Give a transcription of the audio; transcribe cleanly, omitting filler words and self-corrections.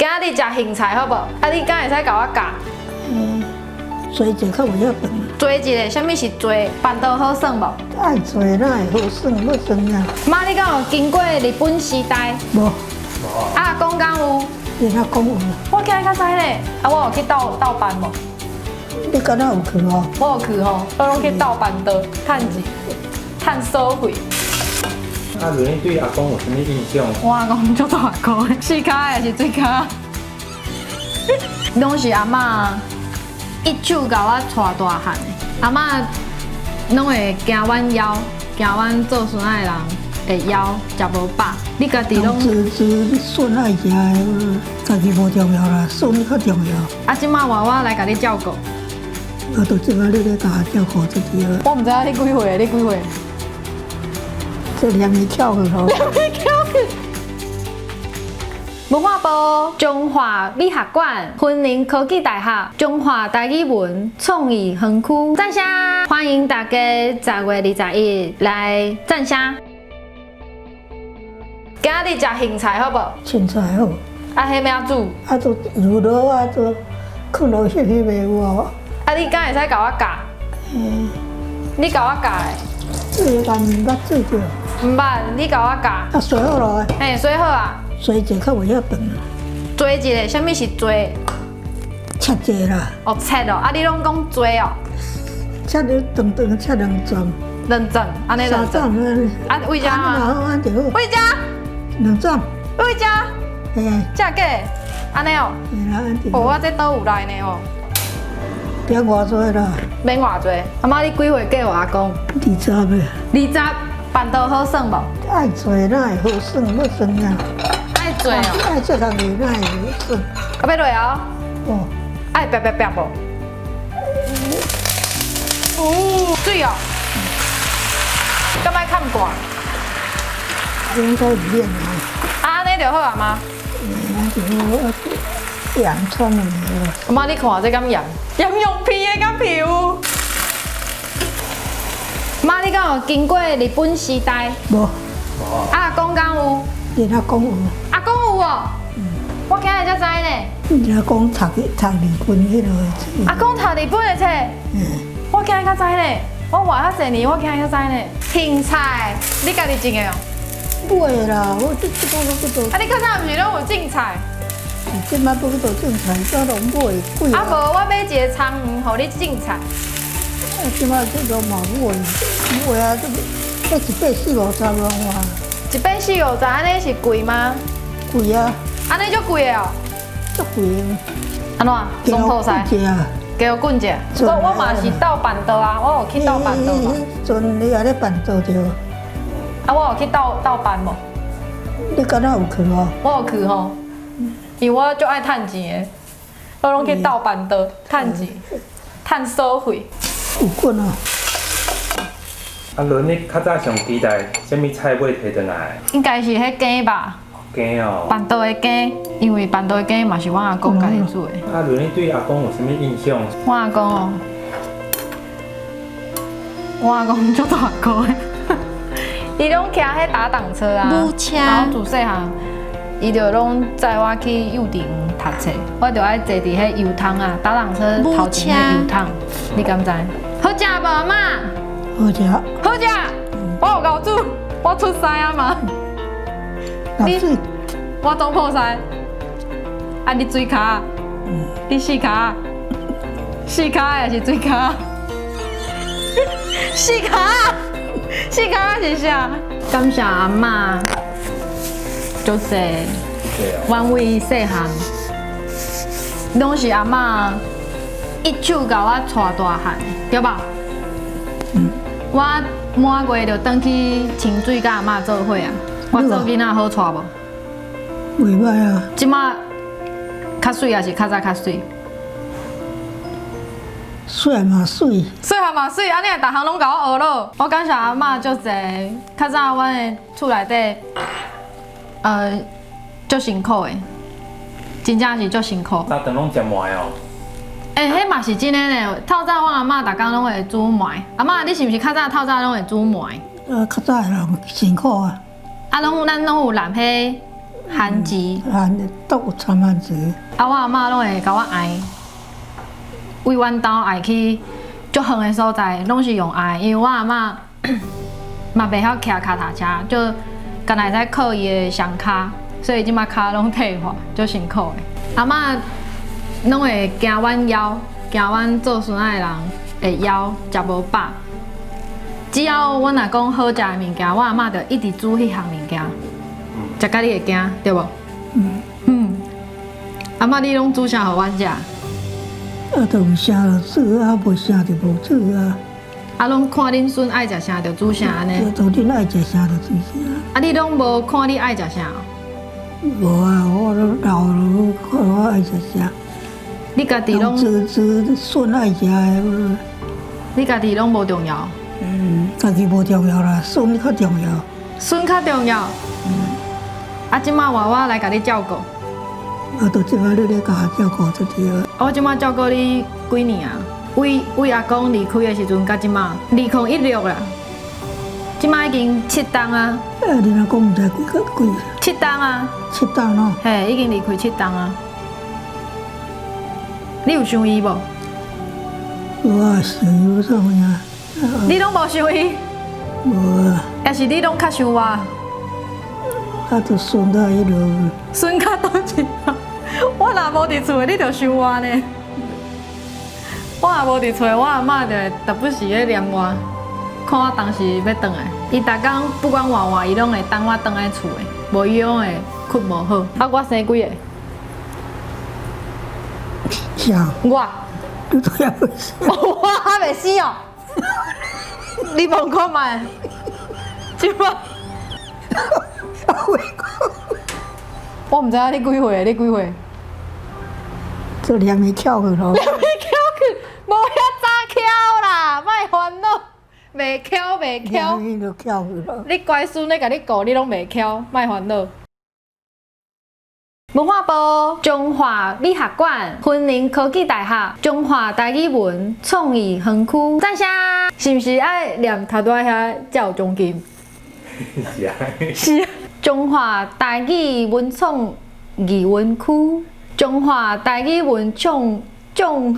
今仔日食蕶菜好無？啊，你敢會使共我教？嗯，做者較袂曉長。做一个，啥物是做？辦桌好耍無？愛做哪會好耍？欲耍啊？媽，你敢有經過日本時代？無。阿公敢有？你阿公有。我今日才知咧。啊，我有去鬥鬥辦無？你敢若有去哦？我有去吼，我攏去鬥辦桌，趁錢，趁所費。啊，你對阿公有啥物印象？我阿公足大箍的，四跤的抑是水跤？攏是阿嬤一手共我帶大漢的，阿嬤攏會驚阮枵，驚阮做孫仔的人會枵，食無飽。你家己攏子子孫愛食的，家己無重要啦，孫較重要。啊，這馬換我來共你照顧。啊，就這馬你咧共我照顧這個。我毋知影你幾歲？你幾歲？這兩年翹去吼。兩年翹去。文化部中華美學館、雲林科技大學、中華台語文創意園區讚聲，歡迎大家10月21來讚聲。今仔日食蕶菜好無？蕶菜好。啊，彼欲按怎煮？啊，就油落啊，就囥落翕翕的有無？啊，你敢會使共我教？嗯。你共我教的。這個毋捌做過。毋捌，你共我教。啊，洗好落。嘿，洗好啊。洗者較袂曉長。做一个，啥物是做？切者啦。哦，切哦，啊，你攏講做哦。切你長長切兩轉。兩轉，按呢兩轉。啊，為遮啊？按就好。為遮？兩轉。為遮？嘿。這假？按呢哦。嘿啦，按就。哦，我這倒有來呢哦。免偌濟啦。免偌濟。阿嬤，你幾歲嫁予阿公？二十個。二十，辦桌好耍無？愛做哪會好耍？欲耍啊？愛做哦。愛做工課哪會好耍？啊，欲落哦。哦。愛煏煏煏無？哦，水哦。敢愛崁蓋？應該袂免啊。啊，按呢就好啊嗎？嗯，就好。鹽川的。阿嬤，你看這敢鹽？鹽用皮的敢皮有？媽，你敢有經過日本時代？無。阿公敢有？你阿公有。阿公有哦。我今日才知呢。你阿公讀讀日本彼落的冊。阿公讀日本的冊。嗯。我今日才知呢。我活遐濟年，我今日才知呢。蕶菜，你家己種的哦？買啦，我這這個去做。啊，你較早毋是攏有種菜？這擺不去做種菜，這攏買貴。啊無，我買一个田園，予你種菜。啊，這擺這個嘛買買啊，這個一百四五十萬哇。一百四五十，按呢是貴嗎？貴啊！按呢足貴的哦。足貴的。按怎？爽吐司。雞肉棍食。我我嘛是鬥辦桌啊，我有去鬥辦桌嘛。陣你也咧辦桌對。啊，我有去鬥鬥辦無？你敢若有去哦？我有去吼，因為我足愛趁錢的，我攏去鬥辦桌趁錢，趁所費。有棍哦。阿倫，你較早上期待啥物菜尾提轉來？應該是彼羹吧。羹哦。辦桌的羹，因為辦桌的羹嘛是阮阿公家己煮的。阿倫，你對阿公有啥物印象？我阿公哦，我阿公足大箍的，伊攏騎彼打擋車啊，然後自細漢，伊就攏載我去幼稚園讀冊，我就愛坐佇彼油桶啊，打擋車頭前彼油桶，你敢知？好食無，阿嬤？好食。好食，我有夠煮，我出師啊嘛。你我總鋪師，啊你水跤，你四跤，四跤的抑是水跤？四跤，四跤是啥？感謝阿嬤，足濟，阮為細漢，攏是阿嬤一手共我帶大漢的，對吧？嗯。我滿月就轉去清水佮阿嬤做伙啊。我做囡仔好帶無？袂䆀啊。這馬較媠抑是較早較媠？細嘛媠。細漢嘛媠，按呢逐項攏共我學咯。我感謝阿嬤足濟，較早阮的厝內底，足辛苦的，真正是足辛苦。三頓攏食糜哦。欸，彼嘛是真的呢。透早阮阿嬤逐工攏會煮糜。阿嬤，你是毋是較早透早攏會煮糜？較早的人辛苦啊。啊，攏咱攏有攬彼番薯。番都有摻番薯。啊，我阿嬤攏會共我爰，為阮兜爰去足遠的所在，攏是用爰，因為我阿嬤嘛袂曉騎跤踏車，就干焦會使靠伊的雙跤，所以這馬跤攏退化，足辛苦的。阿嬤攏會驚阮枵，驚阮做孫仔的人會枵，食無飽。只要阮若講好食的物件，我阿嬤就一直煮彼項物件，食甲你會驚，對無？嗯。嗯。阿嬤，你攏煮啥予阮食？啊，就有啥就煮啊，無啥就無煮啊。啊，攏看恁孫愛食啥就煮啥按呢？就恁愛食啥就煮啥。啊，你攏無看你愛食啥？無啊，我都老了，看我愛食啥。你家己攏煮煮孫愛食的。你家己攏無重要。嗯，家己無重要啦，孫較重要。孫較重要。嗯。啊，這馬換我來共你照顧。啊，就這馬你咧共我照顧就對了。我這馬照顧你幾年啊？為為阿公離開的時陣，到這馬2016啦，這馬已經7冬啊。欸，恁阿公毋知幾個幾？七冬啊。七冬咯。嘿，已經離開七冬啊。你有想伊無？無啊，想伊有創啥？你攏無想伊？無啊。抑是你攏較想我？啊，就孫在彼落。孫較多錢。我若無佇厝，你就想我呢。我若無佇厝，我阿嬤就會時不時咧念我，看我當時欲轉來。伊逐工不管換換，伊攏會等我轉來厝的，無伊攏會睏無好。啊，我生幾个？啥？我。你都還袂死？我還袂死哦！你問看覓？這馬。我毋知影你幾歲？你幾歲？這連袂翹去咯。連袂翹去，無遐早翹啦，莫煩惱，袂翹袂翹。連就翹去咯。你乖孫咧，共你顧，你攏袂翹，莫煩惱。文化部中華美學館、雲林科技大學、中華台語文創意園區，讚聲！是毋是愛念頭拄仔遐才有獎金？是啊。是啊。中華台語文創藝園區，中華台語文創獎。